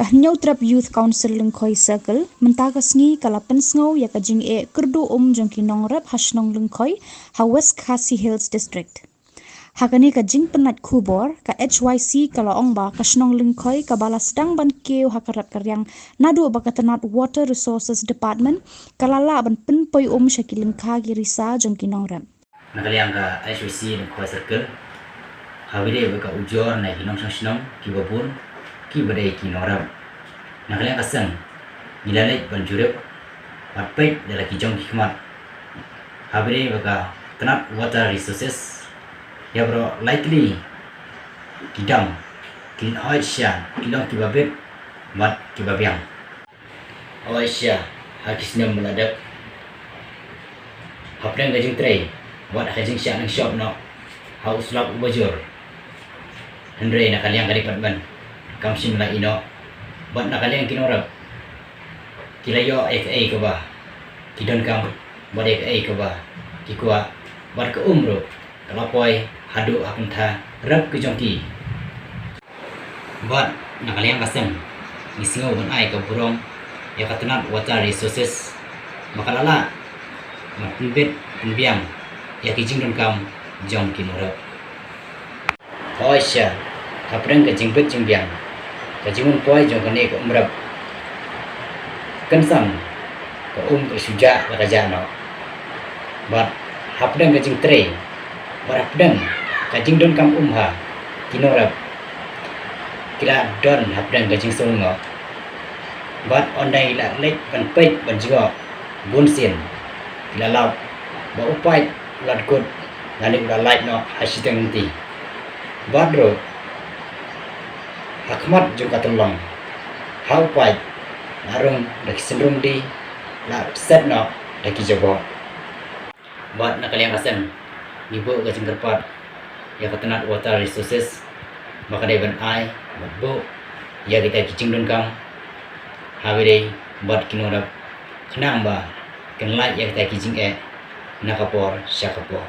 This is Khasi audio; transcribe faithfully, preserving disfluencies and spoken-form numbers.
Hynñiewtrep Youth Council Lyngkhoi Circle mynta ka sngi ka la pynsngew ïa ka jingeh kyrduh um jong ki nongrep ha shnong Lyngkhoi, ha West Khasi Hills District. Ha kane ka jingpynlait khubor, ka H Y C ka la ong ba ka shnong Lyngkhoi kaba la sdang ban kiew ha ka rat ka riang naduh ba ka tnat Water Resources Department ka la lah ban pynpoi um sha ki lyngkha ki risa jong ki nongrep. Na ka liang ka H Y C Lyngkhoi Circle, ha kaba dei ba ka ujor na ki nongshong shnong kiba bun kiba dei ki nongrep. Na ka liang ka seng, ngi la leit ban jurip bad peit da la ki jong ki khmat. Ha kaba dei ba ka tnat Water Resources, ïa baroh lai tylli ki dam, ki hoi sha, ki long kiba bit bad kiba biang. Hoi sha, ha ki snem ba la dep, hapdeng ka jingtrei bad ka jingshah nongshop noh ha u slap uba jur. Hynrei na ka liang ka department kam shym la ïeh noh bad na ka liang ki nongrep ki la ïoh ïa kaei kaba ki donkam bad ïa kaei kaba ki kwah bad ka um ruh ka la poi haduh ha kumta rep ka jong ki. Bad na ka liang ka seng, ngi sngew ban ai ka burom ïa ka tnat Water Resources ba ka la lah ban pynbit pynbiang ïa ki jingdonkam jong ki nongrep. Hoi sha, hapdeng ka jingbit jingbiang, ka jingwan poi jong kane ka um rep, kynsan ka um ka shu jah la ka jah noh. Bad hapdeng ka jingtrei bad hapdeng ka jingdonkam um ha ki nongrep, ki la don hapdeng ka jingsngew noh. Bad ynda ngi la leit ban peit ban jngoh bunsien, ki la lap ba u paip u la dkut lane u la lait noh ha shiteng lynti. Bad ruh ha khmat jong ka tyllong, ha u paip la rung da ki synrum die, la set noh da ki jaboh. Bad na ka liang ka seng, ngi buh ka jingkyrpad ïa ka tnat Water Resources ba ka dei ban ai bad buh ïa kita ki jingdonkam ha kaba dei bad ki nongrep, khnang ba kin lait ïa kita ki jingeh na ka por sha ka por.